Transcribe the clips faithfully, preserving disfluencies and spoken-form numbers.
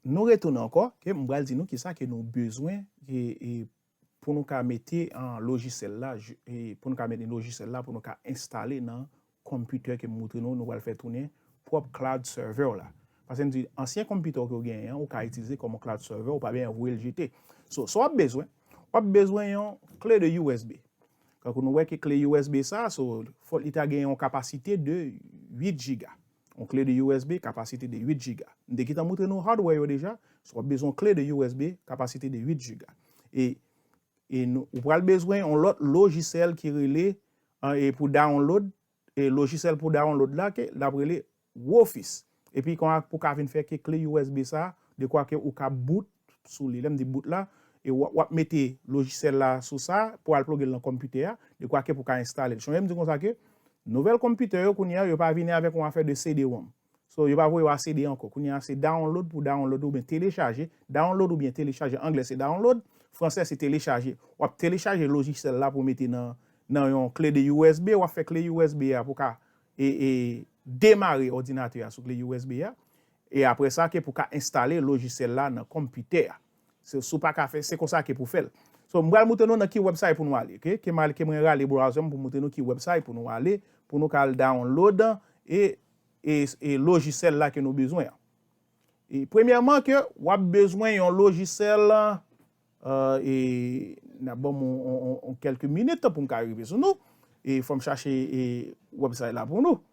Nou retounen ankò, ke m pral di nou kisa ke nou bezwen, e, e, pou nou ka mete an lojisyèl la, je- e, pou nou ka mete lojisyèl la, pou nou ka enstale nan konpitè ke m montre nou, nou pral fè tounen pwòp cloud server la. Paske m di, ansyen konpitè ke w genyen an, ou ka itilize kòm yon cloud server, ou pa bezwen voye l jete. So, sa w ap bezwen, w ap bezwen yon kle de U S B. Kankou nou wè ke kle U S B sa, so, fòk li ta gen yon kapasite de uit jiga. Yon kle de U S B, kapasite de uit jiga. M te gentan montre nou hardware yo deja, so w ap bezwen yon kle de U S B, kapasite de uit jiga. E, e nou, ou pral bezwen yon lòt lojisyèl ki rele, an, e pou download, e lojisyèl pou download la, ke l ap rele Rufus. Epi konsa pou ka vin fè ke kle U S B sa, dekwa ke ou ka boot sou li. Lè m di boot la, e w ap, w ap mete lojisyèl la sou sa, pou al ploge l nan konpitè a, dekwa ke pou ka enstale l. Sonje m di konsa ke nouvèl konpitè yo kounye a, yo pa vini avèk yon afè de C D ROM. So, yo pa voye w a C D ankò. Kounye a, se download pou download oubyen telechaje. Download oubyen telechaje. Anglè se download, fransè se telechaje. W ap telechaje lojisyèl la pou mete nan, nan yon kle de U S B, w ap fè kle U S B a pou ka e, e demare òdinatè a sou kle U S B a. E apre sa, ke pou ka enstale lojisyèl la nan konpitè a. Se, si w pa ka fè, se konsa ke pou fè l. So, m pral montre nou nan ki website pou nou ale, ok? Ke m al, ke mwen rale browser m pou montre nou ki website pou nou ale, pou nou ka al download e, e, e lojisyèl la ke nou bezwen an. E premyèman, ke w ap bezwen yon lojisyèl, e, n ap ban m yon, yon, yon, yon kèlke minit pou m ka rive sou nou. E fò m chache, e, website la pou nou.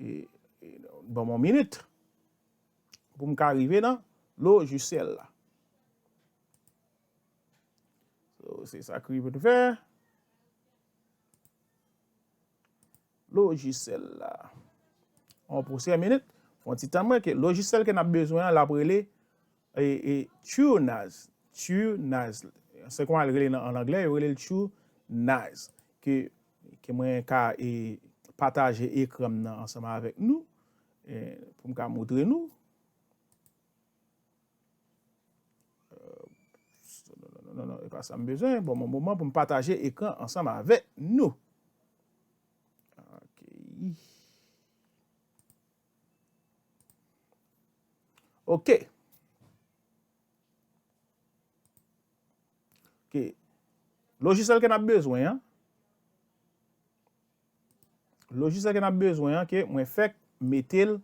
E, e, ban m yon minit pou m ka rive nan lojisyèl la. So, se sa ke pou nou fè. Lojisyèl la. On pou senk minit. Fè yon ti tann mwen ke lojisyèl ke n ap bezwen an, l ap rele, e, e, TueNAS. TueNAS. Se kòman l rele nan, an anglè, yo rele l TueNAS. Ke, ke mwen ka, e, pataje ekran m nan ansanm avèk nou. E, pou m ka montre nou. Euh, non, non, non, non, non, e pa sa m bezwen. Ban m yon moman pou m pataje ekran ansanm avèk nou. Ok. Ok. Ok. Lojisyèl ke n ap bezwen an. Lojisyèl ke n ap bezwen an, ke mwen fèk mete l,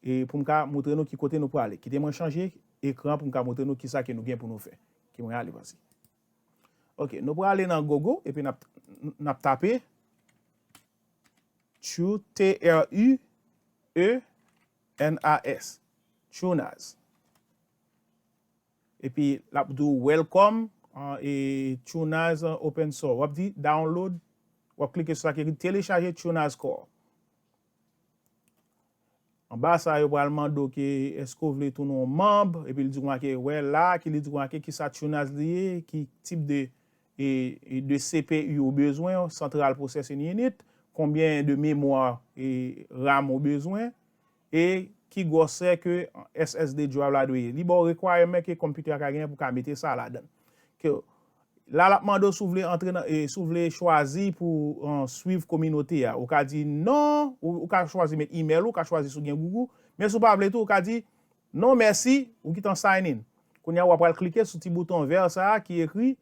e pou m ka montre nou ki kote nou prale. Kite mwen chanje ekran pou m ka montre nou kisa ke nou gen pou nou fè. Ke mwen ale pase. Ok, nou prale nan Google, epi n ap, n ap tape True, T R U E N A S. TrueNAS. Epi l ap di w welcome, an, e TrueNAS, an, open source. W ap di download, w ap klike sou sa ki ekri telechaje TrueNAS Core. Anba sa, yo pral mande w ke èske w vle tounen yon manm, epi l di w ke wè la, ki li di w ke kisa TrueNAS li ye, ki tip de, e, e de C P U ou bezwen, Central Processing Unit, konbyen de memwa, e, RAM ou bezwen, e ki gwosè ke S S D drive la dwe ye. Li ba w requirement ke konpitè a ka genyen pou ka mete sa ladan. Ke la, l ap mande w si w vle antre nan, e, si w vle chwazi pou, an, swiv kominote a. Ou ka di non, ou, ou ka chwazi met email ou, ou ka chwazi si w gen Google. Men si w pa vle tou, ou ka di non, mèsi, ou gentan sign in. Kounye a, w ap pral klike sou ti bouton vè sa a ki ekri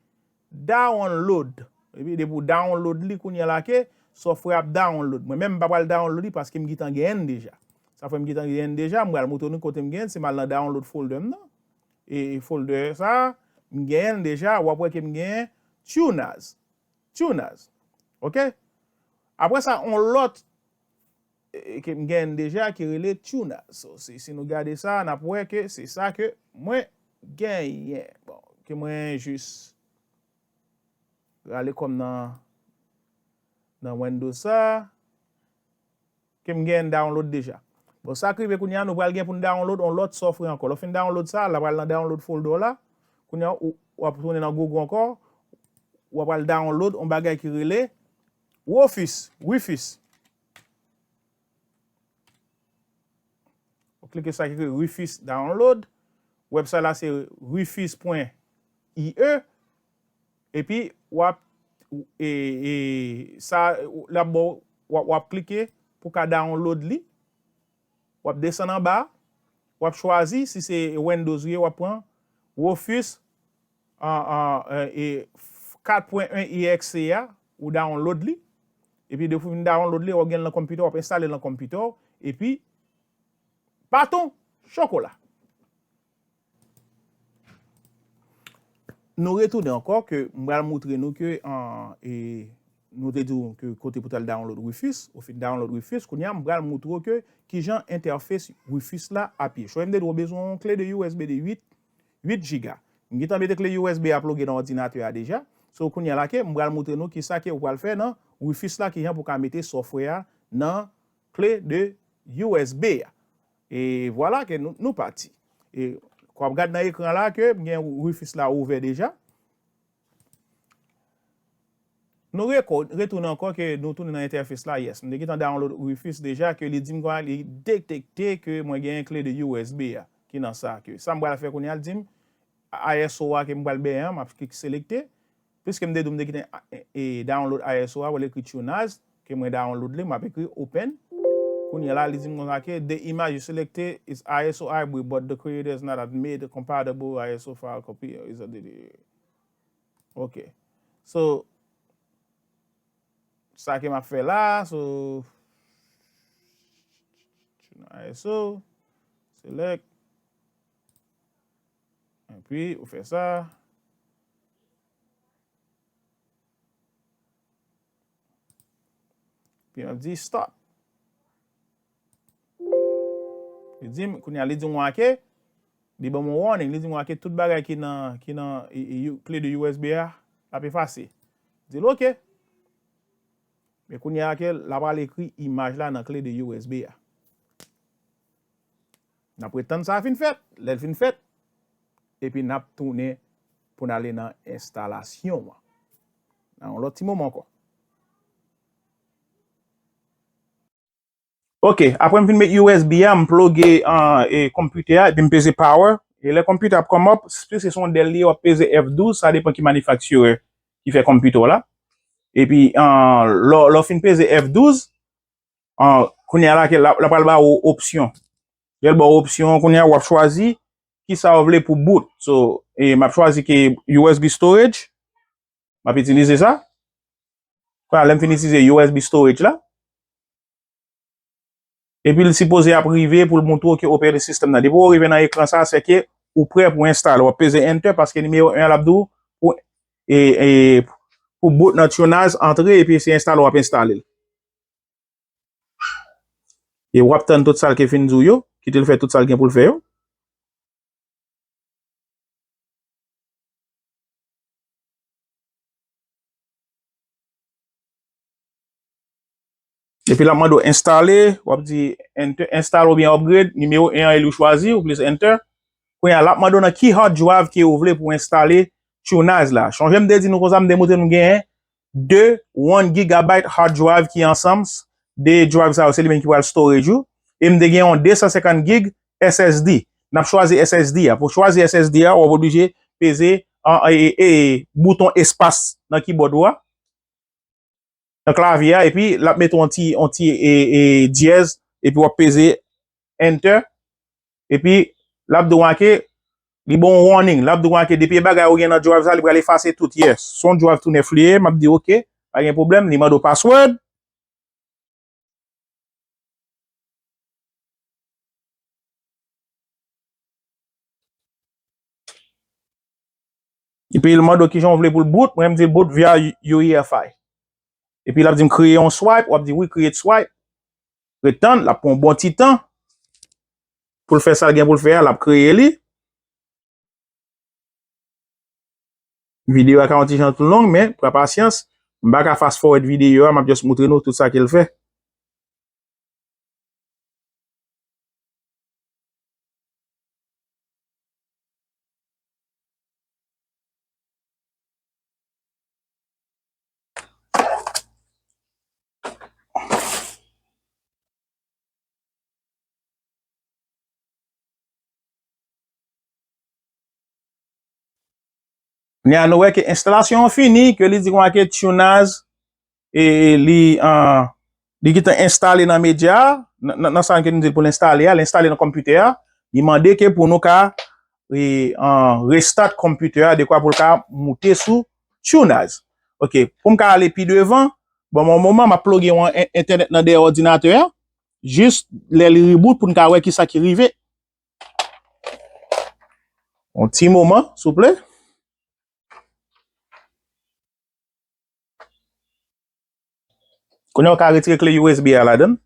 download. Epi depi w download li kounye a la ke software ap download. Mwen menm m pa pral download li paske m gentan genyen l deja. Sa fè m gentan genyen l deja, m pral montre nou kote m genyen l, se m al nan download folder m nan. E folder sa, m genyen l deja, w ap wè ke m genyen TrueNAS. TrueNAS. Ok? Apre sa, on lòt e, ke m genyen deja ki rele TrueNAS. So, si, si nou gade sa, n ap wè ke se sa ke mwen genyen. Bon, ke mwen jis rale kò m nan, nan Windows sa, ke m genyen download deja. Bon, sa k rive kounye a, nou pral gen pou n download on lòt software ankò. Lè w fin download sa, l ap al nan download folder la. Kounye a, ou, w ap tounen nan Google ankò, w ap al download on bagay ki rele Rufus, Rufus. Ou klike sa ki ekri Rufus Download. Website la se rufus pwen I E. Epi w ap, e, e, sa, l ap ba w, w ap, w ap klike pou ka download li. W ap desann anba. w ap chwazi, si se Windows ou ye, w ap pran Rufus, an, an, e, e, kat pwen en E X E a, ou download li. Epi depi w fin download li, w ap gen l nan konpitè, w ap enstale l nan konpitè w. Epi, baton chokola. Nou retounen ankò ke m pral moutre nou ke, an, e, nou te di w ke kote pou t al download Rufus, ou fin download Rufus, kounye a m pral moutre w ke kijan entèfes Rufus la ap ye. Chonje m te di w bezwen yon kle de U S B de uit, uit jiga. M gentan mete kle U S B a ploge nan òdinatè a deja. So kounye a la ke m pral moutre nou kisa ke ou pral fè nan Rufus la, kijan pou ka mete software a nan kle de U S B a. E vwala ke nou, nou pati. E, w ap gad nan ekran la ke m gen Rufus la ouvè deja. Nou reko-, retounen ankò ke nou tounen nan entèfes la, yes. M te gentan download Rufus deja, ke li di m konsa, li detekte ke mwen gen kle de U S B a, ki nan sa, ke sa m pral fè kounye a, l di m, I S O a ke m pral benyen an, m ap klik selekte. Piske m te di w m te gentan, e, e, download I S O a, w ap ekri TuneAs, ke mwen download li, m ap ekri open. Kounye a la, li di m konsa ke the image you selected is I S O hybrid, but the creator is not admit compatible I S O file copy is a Ok. So, sa ke m ap fè la, so, I S O, select, epi ou fè sa. Epi m ap di stop. Li di m, kounye a, li di m wè ke, li ban m yon warning, li di m wè ke tout bagay ki nan, ki nan, e, e, U-, kle de U S B a, l ap efase. Di l ok. Men kounye a ke l ap al ekri imaj la nan kle de U S B a. N ap ret tann sa fin fèt. Lè l fin fèt, epi n ap tounen pou n ale nan enstalasyon an. Nan yon lòt ti moman ankò. Ok, apre m fin met U S B a, m ploge an, e, konpitè a, epi m peze power. E lè konpitè a ap come up, si se yon Dell li ye, w ap peze F douz, sa depan ki manufacturer ki fè konpitè w la. Epi, an, lè, lè w fin peze F douz, an, kounye a la, ke l ap, l ap pral ba ou opsyon. Lè l ba w opsyon, kounye a w ap chwazi kisa w vle pou boot. So, e, m ap chwazi ke U S B storage. M ap itilize sa. Kounye a, lè m fin itilize U S B storage la, epi l sipoze ap rive pou l montre w ke operating system nan. Depi w rive nan ekran sa, se ke ou prè pou enstale. W ap peze enter paske nimewo en an l ap di w pou, e, e, pou boot nan TuneAs, antre epi se enstale w ap enstale l. E w ap tann tout sa l ke fin di w yo, kite l fè tout sa l gen pou l fè yo. Epi l ap mande w enstale, w ap di enter, install oubyen upgrade, nimewo en an e li w chwazi, ou peze enter. Kounye a, l ap mande w nan ki hard drive ke ou vle pou w enstale TuneAs la. Chonje m te di nou konsa, m te montre nou genyen de one gigabyte hard drive ki ansanm, de drive sa yo, se li menm ki pral storage ou. E m te gen yon de san senkant gig S S D. N ap chwazi S S D a. Pou chwazi S S D a, w ap oblije peze an, e, e, e, bouton espas nan keyboard ou a, nan klavye a, epi l ap mete yon ti, yon ti, e, e, dyèz, epi w ap peze enter, epi l ap di w ke li ba w yon warning, l ap di w ke depi e bagay ou gen nan drive sa, li pral efase tout, yes. Se yon drive tou nèf li ye, m ap di ok, pa gen pwoblèm, li mande w password. Epi l mande w kijan w vle pou l boot, mwen m di l boot via U E F I. Epi l ap di m kreye yon swipe, w ap di wi, create swipe. Ret tann, l ap pran yon bon ti tan pou l fè sa l gen pou l fè a, l ap kreye li. Videyo a ka yon ti jan long, men pran pasyans. M pa ka fast forward videyo a, m ap just montre nou tout sa ke l fè. Kounye a, nou wè ke enstalasyon an fini, ke li di konsa ke TuneAs, e, li, an, li gentan enstale nan medya a, nan, nan, nan sa ke nou di l pou l enstale a, l enstale nan konpitè a. Li mande ke pou nou ka e, an, restart computer a, dekwa pou l ka moute sou TuNAS. Ok, pou m ka ale pi devan, ban m yon moman, m ap ploge yon en-, entènèt nan dèyè òdinatè a, jis lè li reboot pou n ka wè kisa ki rive. Yon ti moman, souple. Kounye a, w ka retire kle U S B a ladan l.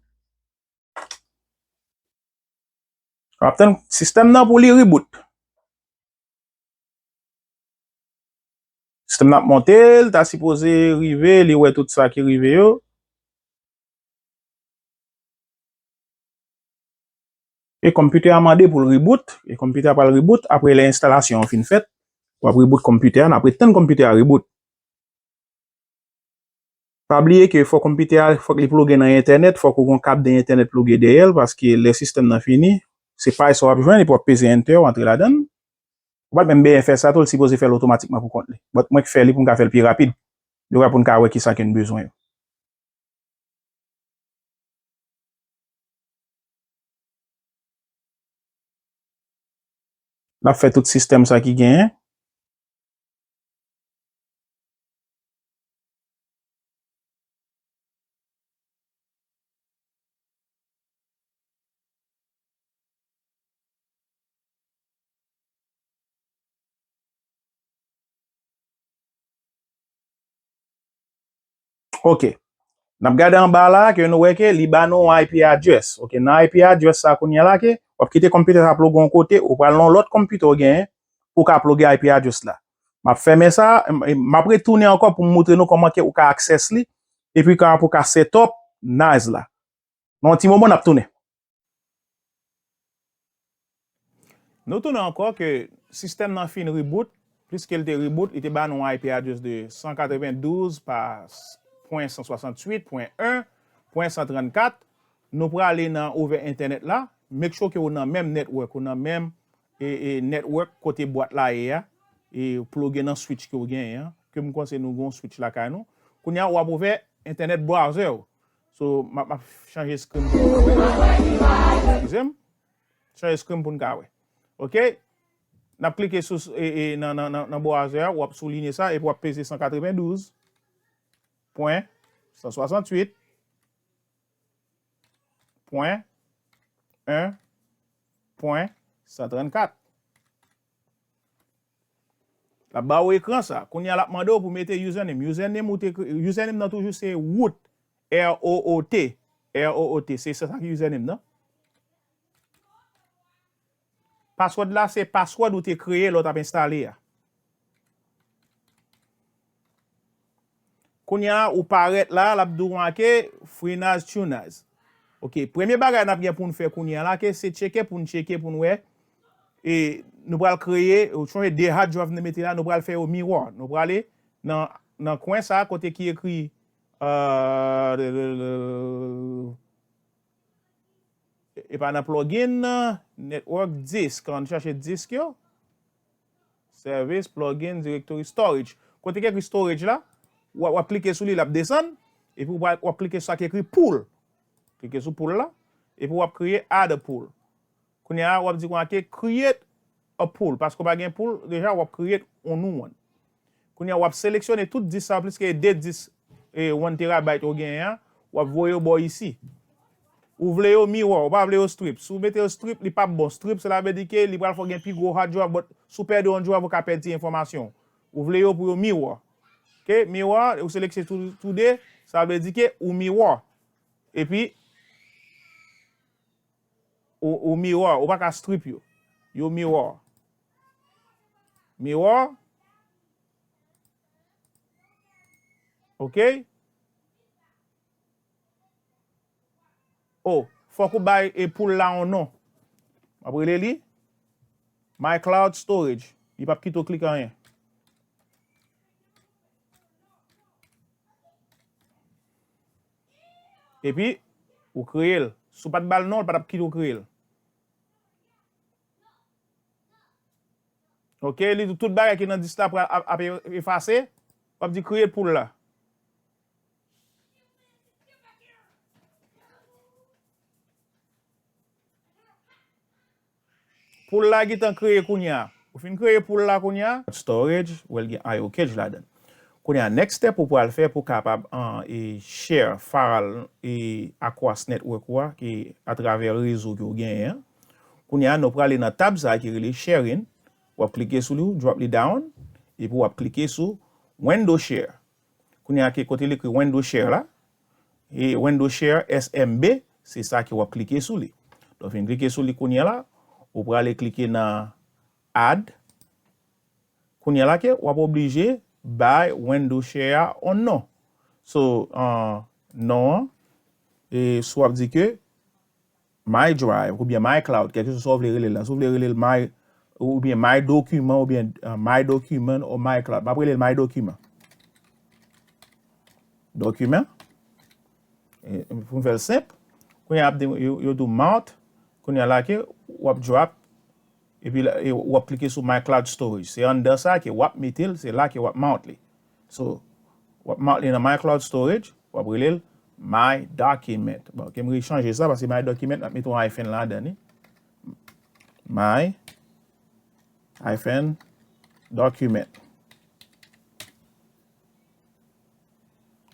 W ap tann sistèm nan pou li reboot. Sistèm nan ap monte, l ta sipoze rive, li wè tout sa ki rive yo. E kòmpitè a mande pou l reboot, e kòmpitè a pral reboot, apre lè enstalasyon an fin fèt, w ap reboot kòmpitè a, n ap ret tann kòmpitè a reboot. Pa bliye ke fòk kòmpitè a, fòk li ploge nan entènèt, fòk ou gon kab de entènèt ploge dèyè l, paske lè sistèm nan fini, se paj sa w ap jwenn, epi w ap peze enter, w antre ladan l. Ou pa t menm bezwen fè sa tou, l sipoze fè l otomatikman pou kont li. But mwen k fè li pou m ka fè l pi rapid. Yo wè pou n ka wè kisa ke n bezwen yo. L ap fè tout sistèm sa ki genyen. Ok. N ap gade anba la ke nou wè ke li ba nou yon I P address. Ok, nan I P address sa kounye a la ke w ap kite kòmpitè sa ploge yon kote, ou pral nan yon lòt kòmpitè w genyen pou w ka ploge I P address la. M ap fèmen sa, m, m ap retounen ankò pou m montre nou kòman ke ou ka access li, epi kòman pou w ka set up NAS la. Nan yon ti moman, n ap tounen. Nou tounen ankò ke sistèm nan fin reboot, pliske l te reboot, li te ba nou yon I P address de san katrevendouz pa pwen san swasanntuit pwen en pwen san trannkat. Nou prale nan over entènèt la, make sure ke ou nan menm network, ou nan menm e, e, network kote bwat la ye a, e ploge nan switch ke w genyen an, ke m konseye nou gon switch lakay nou. Kounye a, w ap ouvè entènèt browser w. So, m ap, m ap chanje screen pou nou ka wè. Eskize m. Chanje screen pou n ka wè. Ok? N ap klike sou, e, e, nan, nan, nan, nan browser a, w ap soulinye sa, epi w ap peze san katrevendouz pwen san swasanntuit pwen en pwen san trannkat. L ap ba ou ekran sa. Kounye a, l ap mande w pou mete username. Username ou te kre-, username nan toujou se root, R O O T. R O O T. Se, se sa ki username nan. Password la, se password ou te kreye lè w t ap enstale a. Kounye a, ou parèt la, l ap di w make FreeNAS, TuNAS. Ok, premye bagay n ap gen pou n fè kounye a la, ke se tcheke pou n tcheke pou n wè. E nou pral kreye, ou sonje de hard drive nou mete la, nou pral fè yo mirror. Nou prale nan, nan kwen sa kote ki ekri, euh, e pa nan plugin, network disk, ann chache disk yo. Service, plugin, directory, storage. Kote ki ekri storage la, w ap, w ap klike sou li, l ap desann, epi w ap, w ap klike sou sa ki ekri pool. Klike sou pool la, epi w ap kreye add a pool. Kounye a, w ap di konsa ke create a pool, paske w pa gen pool, deja w ap create on new one. Kounye a, w ap seleksyone tout disk sa yo, plis ke de disk, e, one terabyte ou genyen an, w ap voye yo ba w isi. Ou vle yo mirror, ou pa vle yo strip. Si w mete yo strip, li p ap bon. Strip, sela vle di ke li pral fè w gen pi gwo hard drive, but si w pèdi yon drive, ou ka pèdi enfòmasyon. Ou vle yo pou yo mirror. Ok, mirror, ou seleksyone tou, tou de, sa vle di ke ou mirror. Epi, ou, ou mirror, ou pa ka strip yo. Yo mirror. Mirror. Ok? Oh, fòk ou bay e pool la yon non. M ap rele li My Cloud Storage. Li p ap kite w klik anyen. Epi, ou kreye l. Si w pa t ba l non, l pa t ap kite w kreye l. Ok, li di tout bagay ki nan disk la pral ap, ap efase. W ap di create pool la. Pool la gentan kreye kounye a. Ou fin kreye pool la kounye a. Storage, ou wè l gen I O cage ladan l. Kounye a, next step ou pral fè pou kapab an, e, share file, e, Aquos Network ou a, ki atravè rezo ke w genyen an. Kounye a, nou prale nan tab sa a ki rele sharing. W ap klike sou li, w drop li down, epi w ap klike sou Window Share. Kounye a, ki kote l ekri Window Share la, e Window Share S M B, se sa ke w ap klike sou li. Lè w fin klike sou li kounye a la, ou prale klike nan Add. Kounye a la ke w ap oblije bay Window Share a yon non. So, uh, non an, e si w ap di ke My Drive oubyen My Cloud, kèlkeswa sa w vle rele l la. Si w vle rele l My, oubyen My Document, oubyen, uh, My Document or My Cloud. M ap rele l My Document. Document. E, pou m fè l senp, kounye a ap di, yo, yo di w mount, kounye a la ke w ap drop, epi la, e w ap klike sou My Cloud Storage. Se anndan sa ke w ap mete l, se la ke w ap mount li. So, w ap mount li nan My Cloud Storage, w ap rele l My Document. Bon, ke m rechanje sa, paske My Document, m ap mete yon hyphen ladan li. My hyphen document.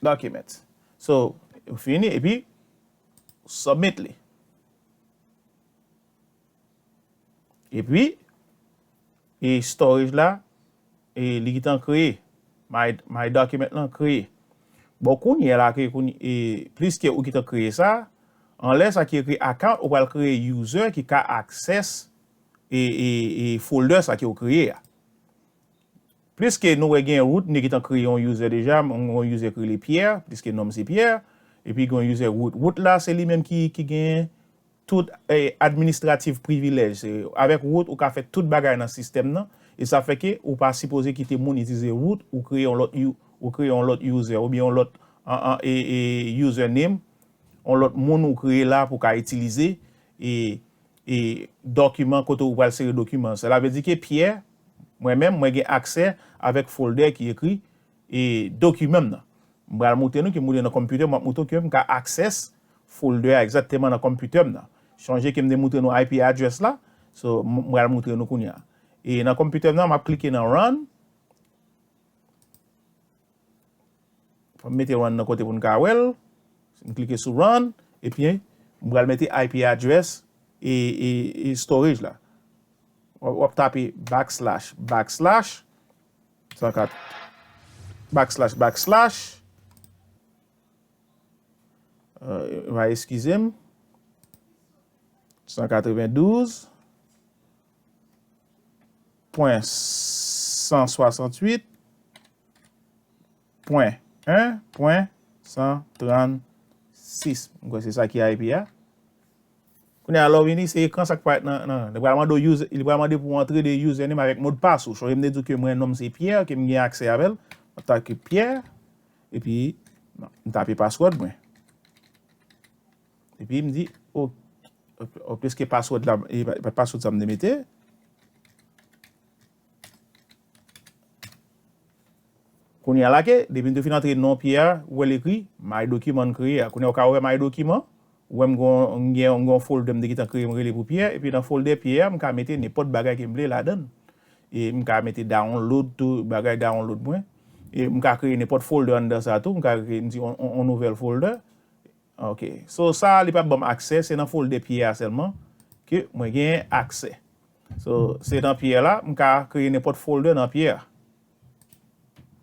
Document. So, ou fini, epi submit li. Epi, e storage la, e li gentan kreye. My, My Document lan kreye. Bon, kounye a la, ke kounye, e pliske ou gentan kreye sa, anlè sa ki ekri account, ou pral kreye user ki ka access e, e, e folder sa ke ou kreye a. Pliske nou wè gen root, m te gentan kreye yon user deja, m gen yon user ki rele Pierre, pliske non m se Pierre, epi gen yon user root. Root la, se li menm ki, ki gen tout, eh, administrative privilèj. Se, avèk root, ou ka fè tout bagay nan sistèm nan, e sa fè ke ou pa sipoze kite moun itilize root, ou kreye yon lòt u-, ou kreye yon lòt user, oubyen yon lòt, an, an, e, e, username, yon lòt moun ou kreye la pou ka itilize, e, e dokiman kote ou pral sere dokiman. Sela vle di ke Pierre, mwen menm, mwen gen aksè avèk folder ki ekri, e dokiman m nan. M pral moutre nou ke m moute nan konpitè, m ap moutre ke m ka access folder a egzakteman nan konpitè m nan. Sonje ke m te moutre nou I P address la, so m, m pral moutre nou kounye a. E nan konpitè m nan, m ap klike nan run. Fò m mete run nan kote pou n ka wè l. M klike sou run, epi m pral mete I P address e, e, e storage la. W ap, w ap tape backslash, backslash, san kat, backslash, backslash, euh, va eskize m, san katrevendouz pwen san swasanntuit pwen en pwen san trannsis. M kwè se sa ki I P a. Kounye a, lè w vini, se ekran sa k parèt nan, nan, li pral mande w user, li pral mande pou w antre de username avèk modpas ou. Sonje m te di w ke mwen, non m se Pierre, ke m gen aksè avè l. M ap tape Pierre, epi m tape password mwen. Epi m di, o, o, pliske password la, e pa, e pa password sa m te mete. Kounye a la ke, depi m te fin antre non Pierre a, ou wè l ekri My Document kreye a. Kounye a ou ka wè My Document, ou wè m gon, m gen, m gon folder m te gentan kreye, m rele pou Pierre, epi nan folder Pierre a, m ka mete nenpòt bagay ke m vle ladan l. E m ka mete download tou, bagay download mwen. E m ka kreye nenpòt folder anndan sa tou, m ka kreye, m di, on, on, on nouvèl folder. Ok. So, sa a, li p ap ban m aksè, se nan folder Pierre a sèlman ke mwen gen aksè. So, se nan Pierre la, m ka kreye nenpòt folder nan Pierre a.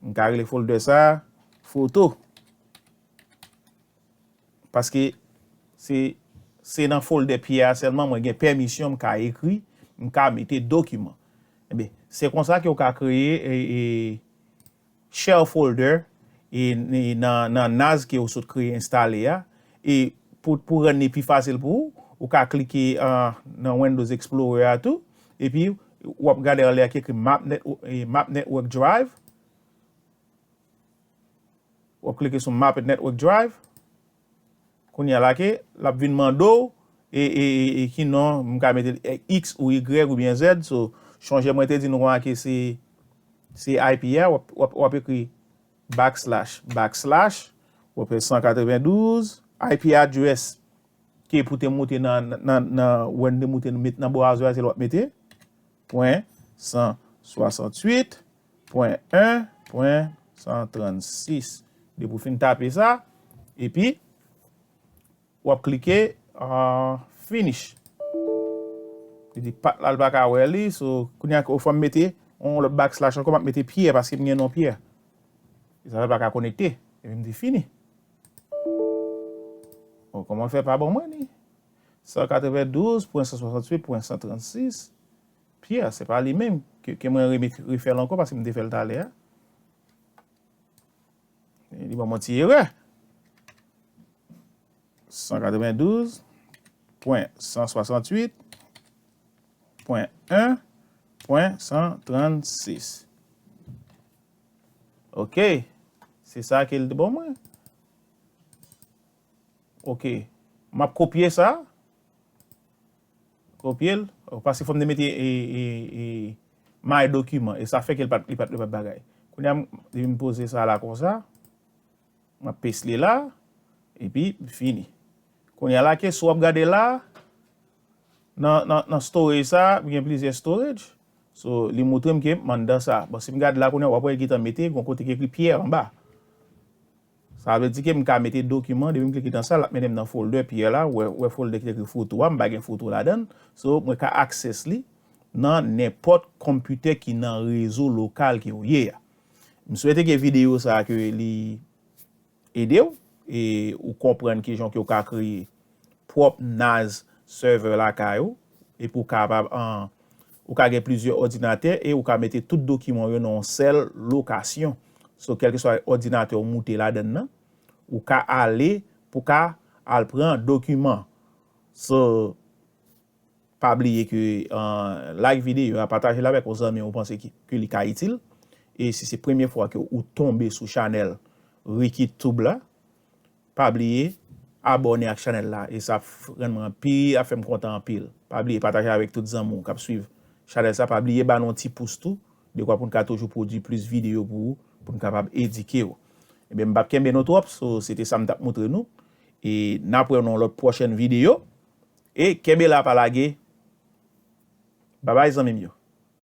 M ka rele folder sa a, foto. Paske se, se nan folder Pierre a sèlman mwen gen pèmisyon, m ka ekri, m ka mete dokiman. Ebyen, se konsa ke w ka kreye, e, e, share folder, e, e nan, nan NAS ke ou sot kreye, enstale a. E pou, pou rann li pi fasil pou ou, ou ka klike, ah, nan Windows Explorer a tou, epi w ap gade anlè a ki ekri Map Net-, e, Map Network Drive. W ap klike sou Map Network Drive. Kounye a la ke l ap vin mande w, e, e, e, e ki non, m ka mete, e, X ou Y oubyen Z. So, sonje mwen te di nou konsa ke se, se I P a, w ap, w ap, w ap ekri backslash, backslash, w ap fè san katrevendouz, I P address ke pou te moute nan, nan, nan, nan, wè n te moute met nan browser a, se l w ap mete. pwen san swasanntuit pwen en pwen san trannsis. Depi w fin tape sa, epi w ap klike, ah, finish. Li di pat la, l pa ka wè li, so kounye a, fò m mete yon lòt backslash ankò, m ap mete Pierre, paske m gen non Pierre. E sa, l pa ka konekte. Epi m di fini. Bon, kòman l fè pa ban mwen li? San katrevendouz pwen san swasanntuit pwen san trannsis. Pierre, se pa li menm. Ke, ke mwen remèt, refè l ankò, paske m te fè l talè a. Li ban mwen ti erè. San katrevendouz pwen san swasanntuit pwen en pwen san trannsis. Ok. Se sa ke l te ban mwen. Ok. M ap kopye sa. Kopye l. Paske fò m te mete, e, e, e, my document. E sa fè ke l pa t, li pa t, li pa t bagay. Kounye a, m, depi m poze sa la konsa, m ap paste li la, epi fini. Kounye a la, ke si w ap gade la, nan, nan, nan storage sa, gen plizyè storage. So, li montre m ke m anndan sa. Bon, si m gade la kounye a, w ap wè l gentan mete, gon kote ki ekri Pierre anba. Sa vle di ke m ka mete dokiman, depi m klike nan sa, l ap mennen m nan folder Pierre la, wè, wè folder ki te ekri foto a, m pa gen foto ladan l. So, mwen ka access li nan nenpòt konpitè ki nan rezo lokal ke w ye a. M swete ke videyo sa a ke li ede w, e ou konprann kijan ke w ka kreye pwòp NAS server lakay ou, epi w kapab, an, ou ka gen plizyè òdinatè e ou ka mete tout dokiman w yo nan yon sèl lokasyon. So, kèlkeswa òdinatè w moute ladan l nan, ou ka ale pou ka al pran dokiman. So, pa bliye ke, an, like videyo a, pataje l avèk yon zanmi ou panse ki, ke li ka itil. E si se premye fwa ke ou tonbe sou chanèl Ricky Tube la, pa bliye abòne ak chanèl la. E sa ap f-, rann mwen anpil, ap fè m kontan anpil. Pa bliye pataje avèk tout zanmi w k ap swiv chanèl sa. Pa bliye ba nou yon ti pous tou. Dekwa pou n ka toujou pwodui plis videyo pou ou, pou n kapab edike w. Ebyen, m p ap kenbe nou twòp, so, se te sa m t ap montre nou. E n ap wè nan yon lòt pwochèn videyo. E kenbe la, pa lage. Babay, zanmi m yo.